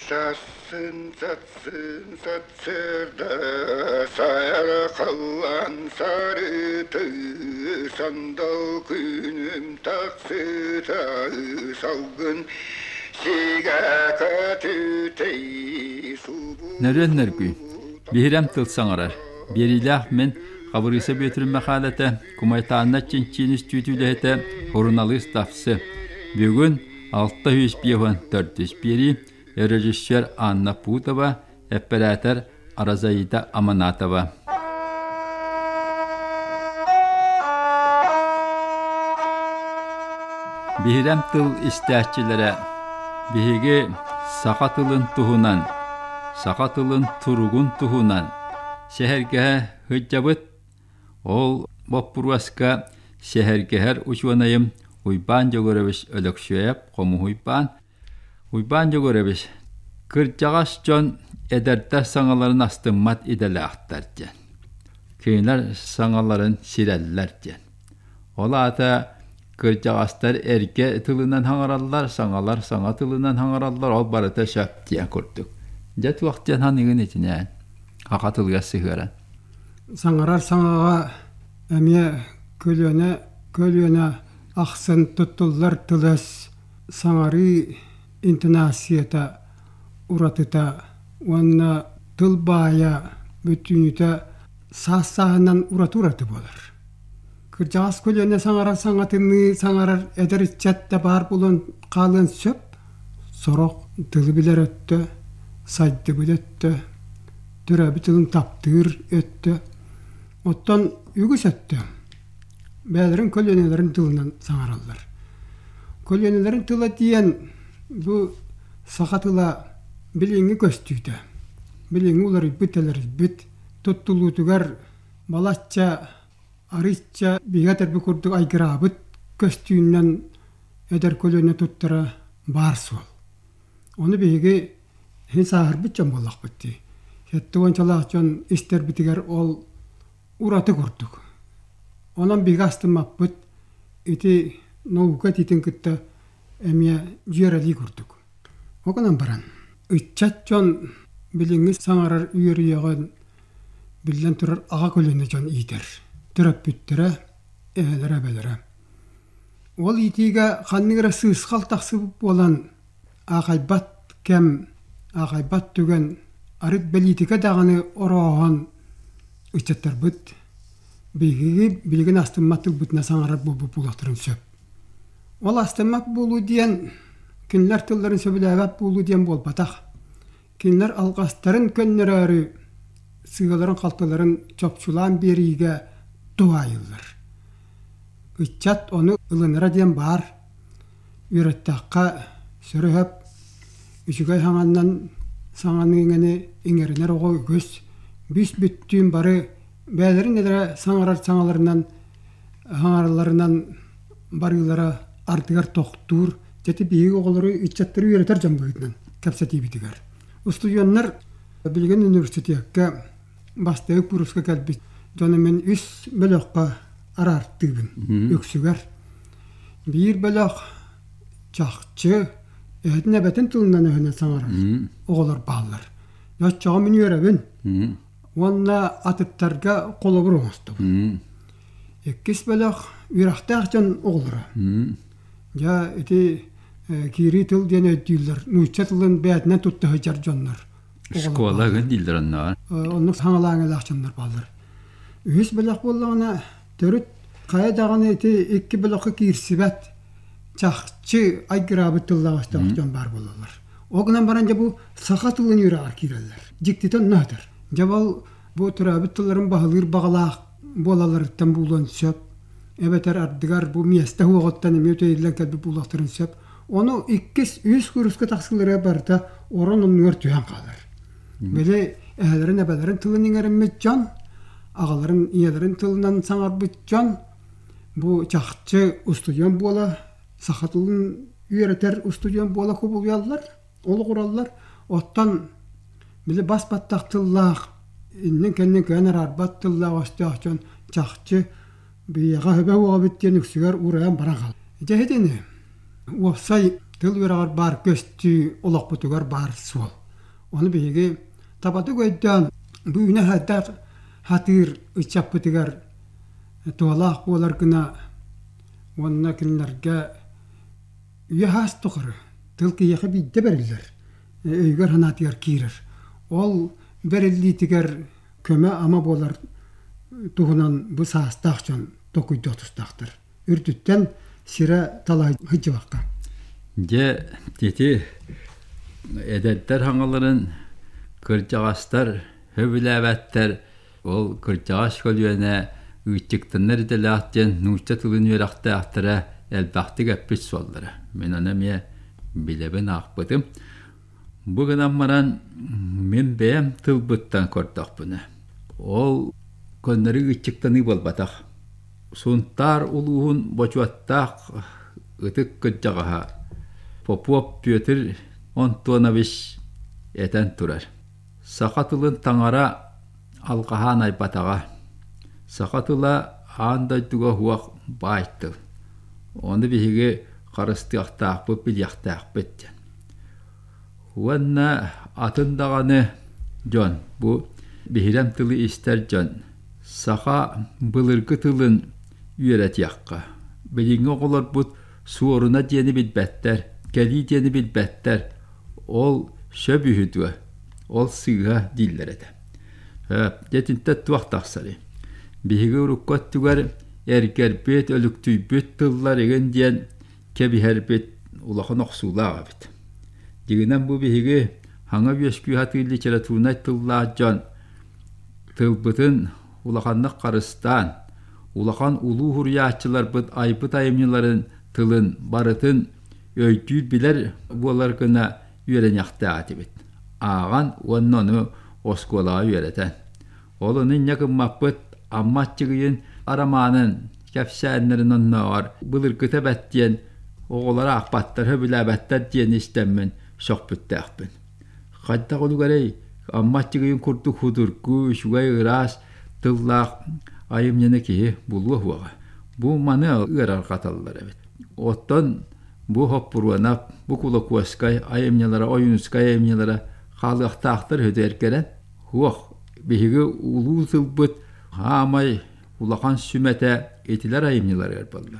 Сассын, сассын, сарсыарда сайархаллан сарыты, сандал күнүм тахсыта, салгын сигэ көтүтэй Нөрүөн нөргүй. Биһирэм тыл саҥарар. Биэриилээх мин Хабырыыса Бүөтүрүн Мэхээлэтэ, Кумайтаанна чинчиин үстүүтү үлэһитэ, суруналыыс Тапсы. Бүгүн 654 биэрии режиссер Анна Путова, эппэрээтэр Аразаида Аманатова. Биһирэм тыл истээччилэрэ биһиги саха тылын туһунан, саха тылын туругун туһунан сэһэргэһэ сылдьабыт. Ол боппуруоска сэһэргэһэр учуонайым Уйбаан Дьөгүөрэбис Өлөксүөйэп Хомуһу Уйбаан Уйбаан Дьөгүөрэбис кырдьаҕас дьон эдэрдэр саҥаларын астыммат идэлээхтэр диэн. Кинилэр саҥаларын сирэллэр диэн. Ол аата кырдьаҕастар эргэ тылынан саҥараллар, саҥалар саҥа тылынан саҥараллар, ол барыта сөп диэн курдук. Дьэ туох диэн саныыгын итинээн саха тылыгар сыһыаран? Саҥарар саҥаҕа эмиэ көлүөнэ көлүөнэ ахсын туттуллар тыл-өс саҥарыы интонацията уратыта уонна тыл баайа бүтүннүүтэ саас-сааһынан ураты-ураты буолар. Кырдьаҕас көлүөнэ саҥарар саҥатыныы саҥарар эдэр ыччат да баар буолан хаалыан сөп. Сорох тылы билэр өттө, сайдыбыт өттө, төрөөбүт тылын таптыыр өттө. Оттон үгүс өттө бэйэлэрин көлүөнэлэрин тылынан саҥараллар. Көлүөнэлэрин тыла диэн бу саха тыла билиҥҥи көстүүтэ, билиҥҥи уларыйбыт-тэлэрийбит туттулуутугар балачча арыычча бигэ тэрби курдук айгыраабыт көстүүнэн эдэр көлүөнэ туттара баар суол. Ону биһиги иһин сааһырбыт дьон буоллахпыт дии. Сэттэ уончалаах дьон истэрбитигэр ол ураты курдук. Онон биһиги астыммаппыт ити наука этиитин кытта эмиэ дьүөрэлии курдук. Ол гынан баран, ыччат дьон билиҥҥи саҥарар үөрүйэҕин биллэн турар аҕа көлүөнэ дьон иитэр. Төрөппүттэрэ, эһэлэрэ-эбэлэрэ. Ол иитиигэ ханнык эрэ сыысхал тахсыбыт буолан, аахайбат кэм, аахайбат түгэн, арыт бэлиитикэ даҕаны орооһон ыччаттарбыт биһиги билигин астыммат тылбытынан саҥарар буолбут буолуохтарын сөп. Ол астыммат буолуу диэн кинилэр тылларын сөбүлээбэт буолуу диэн буолбатах. Кинилэр алҕастарын көннөрөөрү сыаларын-халтыларын чопчулаан биэриигэ туһаайыллар. Ыччат ону ылынара диэн баар. Үөрэттэххэ сөрү-сөп, үчүгэй саҥаннан саҥаны иҥэни иҥэринэр оҕо үгүс. Бүүс-бүттүүн бары бэйэлэрин эрэ саҥарар саҥаларынан саҥаралларынан барыылара ардыгар тохтуур. Дьэ биһиги оҕолору ыччаттары үөрэтэр дьон быһыытынан кэпсэтиибитигэр. Устудьуоннар билигин университекка бастакы курска кэлбит дьону мин үс бөлөххө араартыыбын үксүгэр. Биир бөлөх чахчы эһэтин эбэтин тылынан өһүнэн саҥарар оҕолор бааллар. Оччоҕо мин үөрэбин уонна атыттарга холобур оҥостобун. Иккис бөлөх үөрэхтээх дьон оҕолоро. Дьэ ити киирии тыл диэн өйдүүллэр. Нуучча тылын бэйэтинэн тутта сылдьар дьоннор. Школа гын дииллэр онно. Оннук саҥалааҥылаах дьоннор бааллар. Үһүс бөлөх буоллаҕына төрүт хайа даҕаны ити икки бөлөххө киирсибэт чахчы айгыраабыт тыллаах-өстөөх дьон баар буолаллар. Ол гынан баран дьэ бу саха тылын үөрэҕэр киирэллэр. Дьиктитэ онно сытар. Дьэ ол бу төрөөбүт тылларын баһылыыр баҕалаах буолалларыттан буолуон сөп. Эбэтэр ардыгар бу миэстэ уоҕуттан эмиэ үтэйиллэн кэлбит буолуохтарын сөп. Ону иккис, үһүс кууруска тахсыылара барыта орон оннугар түһэн хаалар. Били эһэлэрин эбэлэрин тылын иҥэриммит дьон, аҕаларын ийэлэрин тылынан саҥарбыт дьон бу чахчы устудьуон буола саха тылын үөрэтэр устудьуон буола кубулуйаллар, олоҕураллар. Оттон били бас баттах тыллаах, иннин-кэннин кыайан араарбат тыллаах өстөөх дьон чахчы биһиэхэ хөбө уоҕабыт диэн үксүгэр уурайан баран хаалар. Дьэ итини уопсай Тыл үөрэҕэр баар көстүү олохпутугар баар суол. Ону биһиги табатык өйдөөн бу үүнэ хайдах хатыыр ыччаппытыгар туһалаах буолар гына уонна кинилэргэ үйэ хаас тухары тыл киһиэхэ биирдэ бэриллэр, өйүгэр-санаатыгар киирэр. Ол бэриллиитигэр көмө-ама буолар туһунан бу саастаах дьон толкуйдуох тустаахтар. Үрдүттэн сирэ талаһа сылдьыбакка. Дьэ, ити эдэрдэр хаҥаларын кырдьаҕастар сөбүлээбэттэр. Ол кырдьаҕас көлүөнэ ыыччыктанар идэлээх диэн нуучча тылын үөрэхтээхтэрэ элбэхтик эппит суоллара. Мин ону эмиэ билэбин аахпытым. Бу гынан баран мин бэйэм тылбыттан көрдөхпүнэ, ол көннөрү ыыччыктаныы буолбатах. Сунтаар улууһун бочуоттаах ытык кырдьаҕаһа Попов Петр Антонович этэн турар. Саха тылын таҥара алҕаһаан айбатаҕа. Саха тыла аан дойдуга уһуох баай тыл. Ону биһиги харыстыахтаахпыт, билиэхтээхпит диэн. Уонна атын даҕаны дьон, бу биһирэм тылы истэр дьон, саха былыргы тылын үөрэтиэххэ. Билиҥҥи оҕолорбут суоруна диэни билбэттэр, кэлии диэни билбэттэр. Ол сөп үһү дуо? Ол сыыһа дииллэр этэ. Дьэ итинтэн туох тахсарый? Биһиги урукку өттүгэр эргэрбит, өлүктүйбүт тыллар игин диэн кэбиһэрбит улахан охсуулаах эбит. Дьиҥинэн бу биһиги хаҥа үөскүү сатыыр литературнай тыллаах дьон тылбытын улаханнык харыстаан, улахан улуу суруйааччыларбыт айбыт айымньыларын тылын барытын өйдүүр билэр буолар гына үөрэниэхтээх этибит. Ааҕан уонна ону оскуолаҕа үөрэтэн. Ол ону инньэ гыммаппыт Амма Аччыгыйын арамаанын кэпсээннэрин оннооҕор былыргыта бэт диэн оҕолор аахпаттар, сөбүлээбэттэр диэн истэммин сөхпүттээхпин. Хайдах үлүгэрэй Амма Аччыгыйын курдук судургу, үчүгэй ыраас тыллаах айымньыны киһи булуо суоҕа. Бу маны ыарырҕаталлар эбит. Оттон бу Хоппуруонап, бу Кулакуоскай айымньылара, Ойуунускай айымньылара хаалыахтаахтар үһү эргэрэн. Суох, биһиги улуу тылбыт хаамай улахан сүмэтэ итилэр айымньыларыгар буолла.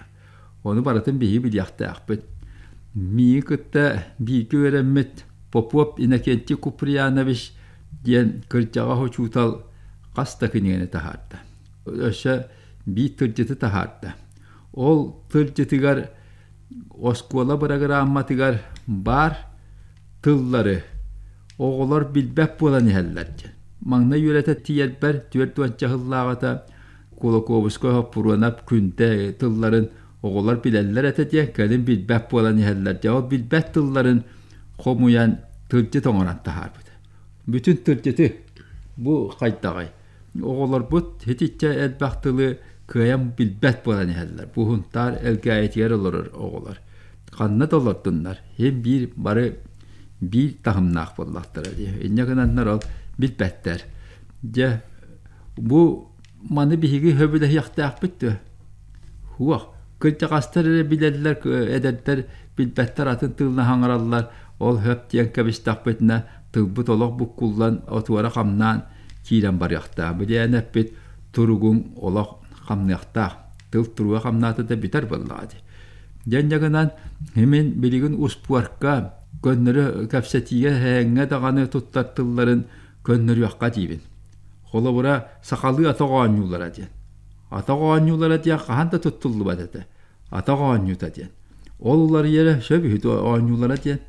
Ону барытын биһиги билиэхтээхпит. Миигин кытта бииргэ үөрэммит Попов Иннокентий Куприянович диэн кырдьаҕас учуутал хас да кинигэни таһаарда. Өссө биир тылдьыты таһаарда. Ол тылдьытыгар оскуола бырагырааматыгар баар тыллары оҕолор билбэт буолан иһэллэр диэн. Маҥнай үөрэтэ тиийэрбэр 40 сыллааҕыта Кулаковскай Хоппуруонап Күнтэ тылларын оҕолор билэллэр этэ диэн кэлин билбэт буолан иһэллэр диэн. Ол билбэт тылларын хомуйан тылдьыт оҥорон таһаарбыта. Бүтүн тылдьыты бу хайдаҕый? Оҕолорбут итиччэ элбэх тылы кыайан билбэт буолан иһэллэр. Бу Сунтаар Элгээйитигэр олорор оҕолор. Ханна да олордуннар, иһин биир бары биир таһымнаах буоллахтара дии. Инньэ гынаннар ол билбэттэр. Дьэ, бу маны биһиги сөбүлэһиэхтээхпит дуо? Суох. Кырдьаҕастар эрэ билэллэр, эдэрдэр билбэттэр атын тылынан саҥараллар. Ол сөп диэн кэбистэхпитинэ, тылбыт олох буккуллан, отуора хамнаан киирэн барыахтаах. Билиэн эппит туругуҥ олох хамныахтаах. Тыл туруга хамнаата да бүтэр буоллаҕа дии. Дьэн дьагынан мин билигин успуорка көннөрү кэпсэтиигэ һээҥҥэ даҕаны туттар тылларын көннөрүөххэ диибин. Холобура, сахалыы атах оонньуулара диэн. Атах оонньуулара диэн хаһан да туттуллубат этэ. Атах оонньуута диэн. Ол уларыйара сөп үһү оонньуулара диэн.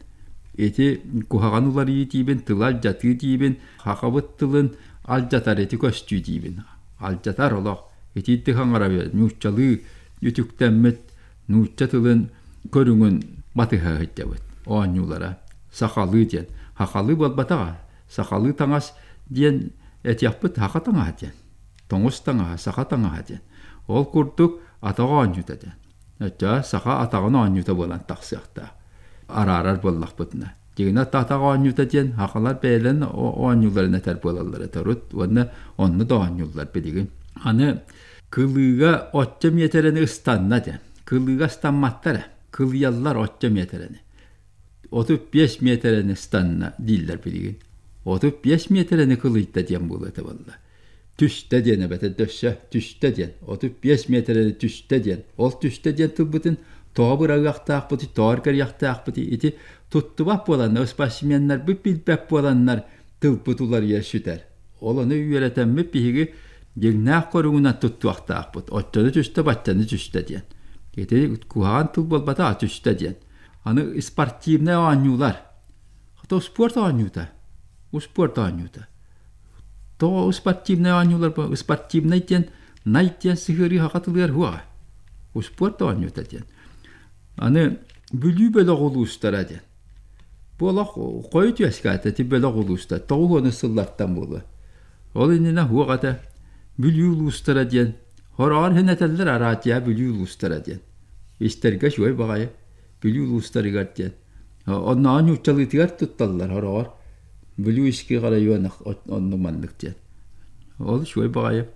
Ити куһаҕан уларыйыы диибин, тылы алдьатыы диибин, хахабыт тылын алдьатар ити көстүү диибин. Алдьатар олох. Итиитик хаҥарабыт нууччалыы үтүктэммит нуучча тылын көрүҥүн батыһа сылдьабыт оонньуулара. Сахалыы диэн. Хахалыы буолбатаҕа. Сахалыы таҥас диэн этиэхпит саха таҥаһа диэн. Тоҥус таҥаһа, саха таҥаһа диэн. Ол курдук атах оонньуута диэн. Оччоҕо саха атаҕын оонньуута буолан тахсыахтаах. Араарар буоллахпытына. Дьиҥинэ атах оонньуута диэн сахалар бэйэлэрин оонньууларын этэр буолаллар этэ урут уонна онно да оонньууллар билигин. Аны кылыыга оччо миэтэрэни ыстанна диэн. Кылыыга ыстамматтар ээ. Кылыйаллар оччо миэтэрэни. 35 миэтэрэни ыстанна дииллэр билигин. 35 миэтэрэни кылыйда диэн буолуо этэ буолла. Түстэ диэн эбэтэр дөссө түстэ диэн. 35 миэтэрэни түстэ диэн. Ол түстэ диэн тылбытын тоҕо быраҕыахтаахпытый, тоҕо эргэрийэхтээхпитий ити туттубат буоланнар, спортсменнарбыт билбэт буоланнар тылбыт уларыйа сүтэр. Ол ону үөрэтэммит биһиги дьиҥнээх көрүҥүнэн туттуохтаахпыт. Оччону түстэ, баччаны түстэ диэн. Ити куһаҕан тыл буолбатах, түстэ диэн. Аны спортивнай оонньуулар. Хата успуорт оонньуута. Успуорт оонньуута. Тоҕо спортивнай оонньуулар бу спортивнай диэн най диэн сыһыарыы саха тылыгар суоҕа. Успуорт оонньуута диэн. Аны Бүлүү бөлөх улуустара диэн. Бу олох хойут үөскээтэ ити бөлөх улуустар 90 сыллартан буолуо. Ол иннинэ суох этэ. Бүлүү улуустара диэн хороҕор иһин этэллэр араатыйа Бүлүү улуустара диэн. Истэргэ үчүгэй баҕайы Бүлүү улуустарыгар диэн. Оннооҕу нууччалыытыгар тутталлар хороҕор. Бүлүүский район оннук маннык диэн. Ол үчүгэй баҕайы.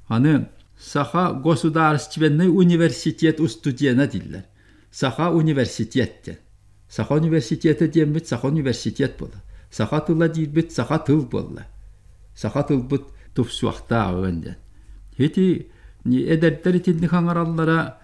Аны Саха государственный университет устудьуона дииллэр. Саха университет диэн. Саха университета диэммит саха университет буолла. Саха тыла диирбит саха тыл буолла. Саха тылбыт тупсуохтааҕын диэн. Ити эдэрдэр итинник аҥараллара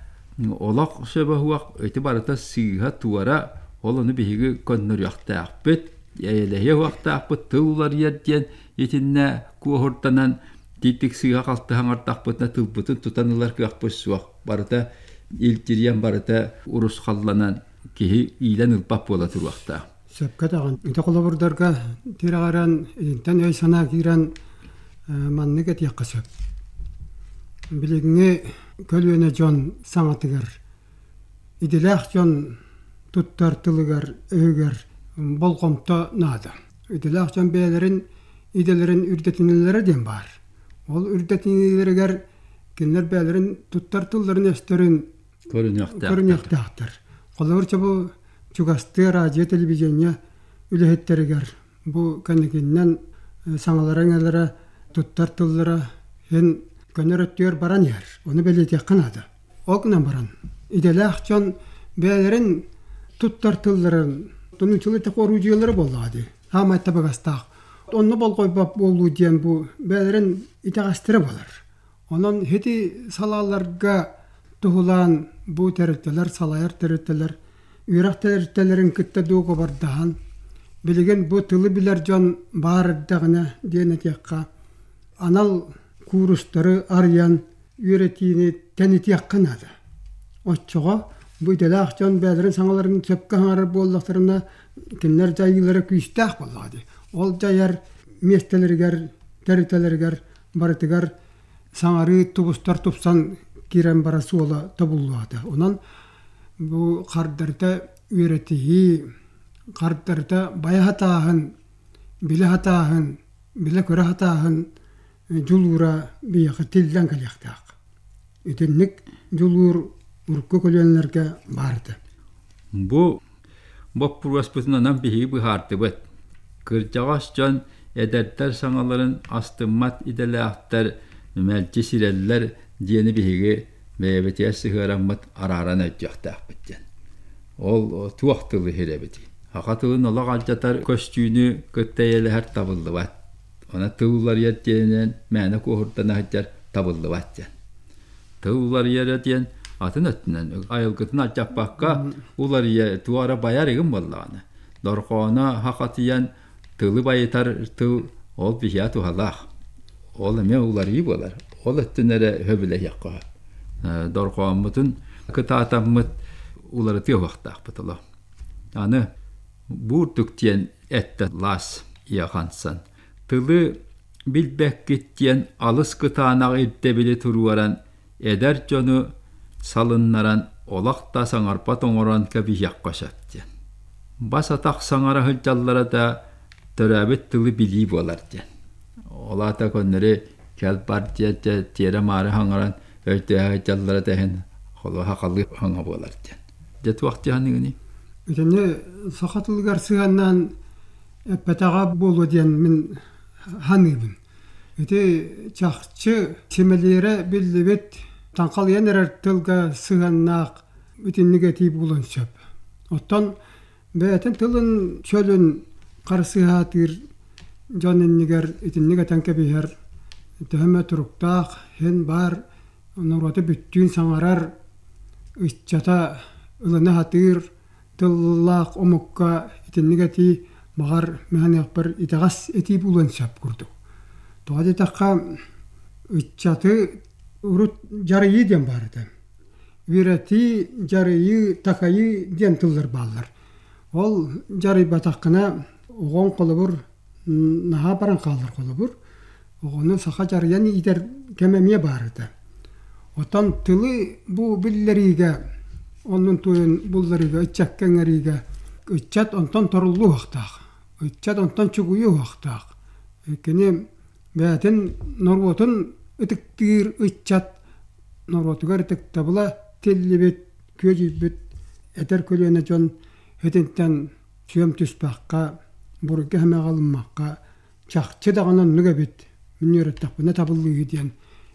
олох сөбө суох, ити барыта сыыһа туора, ол ону биһиги көннөрүөхтээхпит, эйэлэһиэ суохтаахпыт, тыл уларыйар диэн итиннэ куоһурданан тиитик сыыһа-халты хаҥардахпытына тылбытын тутан ылар кыахпыт суох. Барыта илтириэн барыта урусхалланан киһи иилэн ылбат буола туруохтаах. Сөпкө даҕаны. Ити холобурдарга тирэҕирэн, итинтэн өй-санаа киирэн маннык этиэххэ сөп. Билиҥҥи көлүөнэ дьон саҥатыгар идэлээх дьон туттар тылыгар, өһүгэр болҕомто наада. Идэлээх дьон бэйэлэрин идэлэрин үрдэтинэллэрэ диэн баар. Ол үрдэтиниилэригэр кинилэр бэйэлэрин туттар тылларын-өстөрүн көрүнүөхтээхтэр. Холобур, бу чугастыы радио, телевидение үлэһиттэригэр бу кэнникиннэн саҥалара-иҥэлэрэ, туттар тыллара һин көнөр өттүгэр баран иһэр. Ону бэлиэтиэххэ наада. Ол гынан баран, идэлээх дьон бэйэлэрин туттар тылларын тунучулы орудиелары буоллаҕа дии. Хаамай табыгастаах. Онно болҕойбот буолуу диэн бу бэйэлэрин итэҕэстэрэ буолар. Онон ити салааларга туһулаан бу тэрилтэлэр, салайар тэрилтэлэр үөрэх тэрилтэлэрин кытта дуогабардаһан, билигин бу тылы билэр дьон баар эрдэҕинэ диэн этиэххэ, анал куурустары арыйан үөрэтиини тэнитиэххэ наада. Оччоҕо бу идэлээх дьон бэйэлэрин саҥаларын сөпкө аҥарар буоллахтарына, кинилэр дьайыылара күүстээх буоллаҕа дии. Ол дьайар миэстэлэригэр, тэрилтэлэригэр барытыгар саҥарыы тубустар тупсан киирэн барар суола тобуллуота. Онон бу хардарыта үөрэтиһии, хардарыта байа сатааһын, билэ сатааһын, билэ-көрө сатааһын дьулуура биһиэхэ тиллэн кэлиэхтээх. Итинник дьулуур урукку көлүөнэлэргэ баар этэ. Бу боппуруоспутун онон биһиги быһаардыбыт. Кырдьаҕас дьон эдэрдэр саҥаларын астыммат идэлээхтэр мэлдьи сирэллэр диэни биһиги бэйэбитигэр сыһыараммыт арааран өйдүөхтээхпит диэн. Ол туох тылы иһирэбитий? Саха тылын олох алдьатар көстүүнү кытта эйэлэһэр табыллыбат. Онон тыл уларыйар диэнинэн мээнэ куоһурдана сылдьар табыллыбат диэн. Тыл уларыйара диэн атын өттүнэн айылгытын алдьаппакка уларыйа туора байар игин буоллаҕына. Дорҕооно хахатыйан тылы байытар тыл ол биһиэхэ туһалаах. Ол эмиэ уларыйыы буолар. Ол өттүн эрэ сөбүлэһиэххэ сөп. Дорҕооммутун кытаатаммыт уларытыа уохтаахпыт олох. Аны Буурдук диэн эттэ Лаас Иоханссон. Тылы билбэккит диэн алыс кытаанах ирдэбили туруоран, эдэр дьону салыннаран олох да саҥарбат оҥорон кэбиһиэххэ сөп диэн. Бас-атах саҥара сылдьаллара да төрөөбүт тылы билии буолар диэн. Ол аата көннөрү кэл-бар диэн тиэрэ-маары саҥаран өйдөһө сылдьаллара да иһин холуо сахалыы саҥа буолар диэн. Дьэ туох дии саныыгыный? Итини саха тылыгар сыһыаннаан эппэтэҕэ буолуо диэн мин саныыбын. Ити чахчы симэлиэрэ биллибит таҥхалыйан эрэр тылга сыһыаннаах итинник этии буолуон сөп. Оттон Бэйэтин тылын чөлүн харысыһаатыыр дьон иннигэр итинник этэн кэбиһэр төһө эмэ туруктаах иһин баар норуоту бүттүүн саҥарар ыччата ылына сатыыр тыллаах омукка итинник этии баҕар мэһэниэхпэр итэҕэс этии буолуон сөп курдук. Тоҕо диэтэххэ ыччаты урут дьарыйыы диэн баар этэ. Үөрэтии, дьарыйыы, такайыы диэн тыллар бааллар. Ол дьарыйбатаххына оҕоҥ холобур наһаа баран хаалар холобур. Оҕону саха дьарыйан иитэр кэм эмиэ баар этэ. Оттон тылы бу биллэриигэ, оннун туойун булларыыга, ыччакка ыҥырыыга ыччат онтон торуллуохтаах, ыччат онтон чугуйуохтаах. Кини бэйэтин норуотун ытыктыыр ыччат норуотугар ытыктабыла тиллибит, күөдьүйбүт эдэр көлүөнэ дьон итинтэн сүөм түспэххэ, буруйга сэмэҕэ ылыммакка, чахчы даҕаны оннук эбит, мин үөрэттэхпинэ табыллыыһы диэн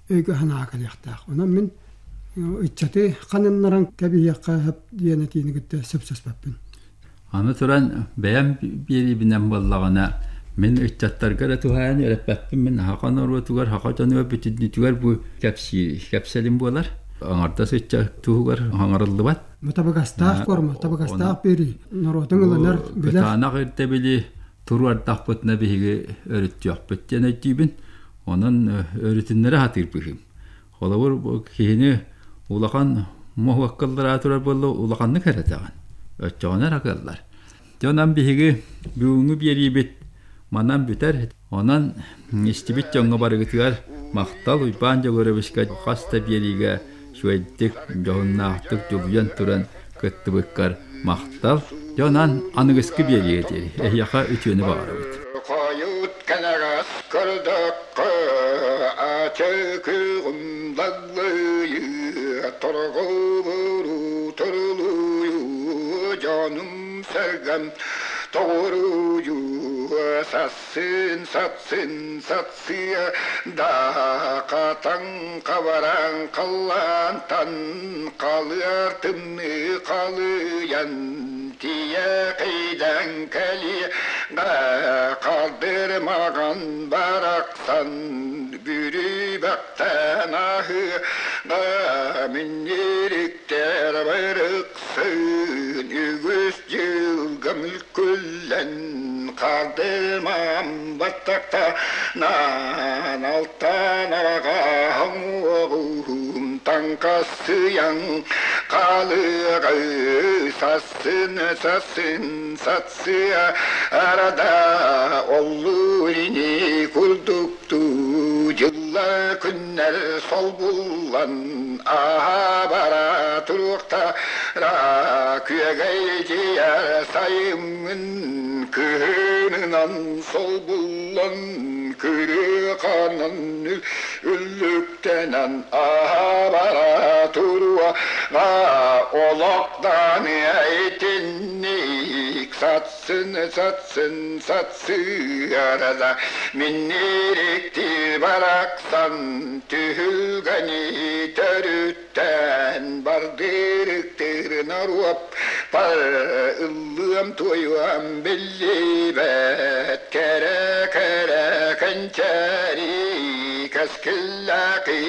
өйгө-санаа кэлиэхтээх. Онон мин ыччаты ханыннаран кэбиһиэххэ сөп диэн этиини кытта сөпсөспөппүн. Аны туран бэйэм биэриибинэн буоллаҕына, мин ыччаттарга эрэ туһаайан үөрэппэппин, мин саха норуотугар, саха дьонугар бүтүннүүтүгэр бу кэпсиир кэпсэлим буолар. Аҥардас ыччат туһугар хаҥарыллыбат. Бу табыгастаах корма, табыгастаах биэрии норуотуҥ ылынар, билэр. Кытаанах ирдэбили туруордахпытына биһиги өрүттүөхпүт диэн өйдүүбүн. Онон өрүтүннэрэ сатыыр быһыым. Холобур, бу киһини улахан моһуоккаллара турар буолла улаханнык эрэтэҕин. Оччоҕуна эрэ кыаллар. Дьэ онон биһиги бүгүҥҥү биэриибит манан бүтэр. Онон истибит дьоҥҥо барыгытыгар махтал Уйбаан Дьөгүөрэбискэ хас да биэриигэ үчүгэйдик, дьоһуннаахтык дьулуйан туран кыттыбыккар махтал. Дьэ онон аныгыскы биэриигэ диэри эһиэхэ үтүөнү баҕарабыт. Хойут кэнэҕэс көрдөххө ачыкыгым даллыйы торҕобуру турулуйу дьонум сэргэм тоҕуруйу сассын сатсын сатсыа да хатаҥ хабараҥ халлаантан халыар тымныы халыйан тиийэ кыйдан кэлиэ Хардырмаҕан барахсан бүрүбэхтэн аһыга минньириктэр барыксын үгүс дьылга мүлкүллэн хардырмам баттахтанан алтан араҕаһым уоҕум таҥхасыйан хаалыаҕы сассын сассын сатсыа арада оллуурини курдуктуу дьылла күннэр солбуллан ааһа бара туруохтара күөгэйдийэр сайыммын кыһынынан солбуллан кырыаханан үллүктэнэн ааһа бара туруо олохтон итинник сатсын сатсын сатсыарада миннирикти барахсан түһүлгэни төрүттэн бардырыктыр норуоп пар ыллыам туойуам биллибэт кэрэ кэрэ кэнчээри кэскиллээхи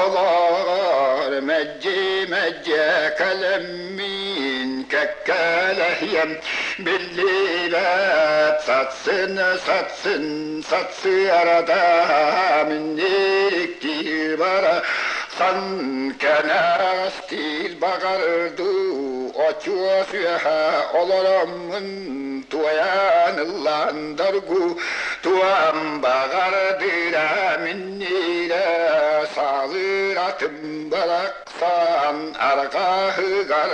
олоҕор мэлдьи-мэлдьи кэлэммин кэккэлэһиэм биллибэт сатсын сатсын сатсыарада минньириктиир бара сан кэнэҕэстиир баҕардыы очуос үөһэ олороммун туойан ыллаан доргу туом баҕардыра минньиирэ саалыыр атым барахсан арҕаһыгар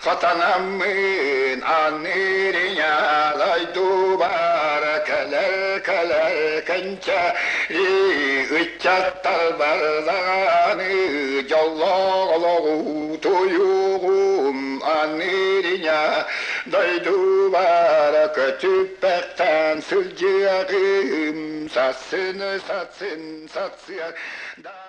хатанаммын аныырыйа дойдубар кэлэр кэлэр кэнчэ ыччаттар бардаҕаны дьоллоох олоҕу туйугум аныырыйа дойдубар көтүппэхтэн сылдьыаҕым сассын сатсын сатсыа да.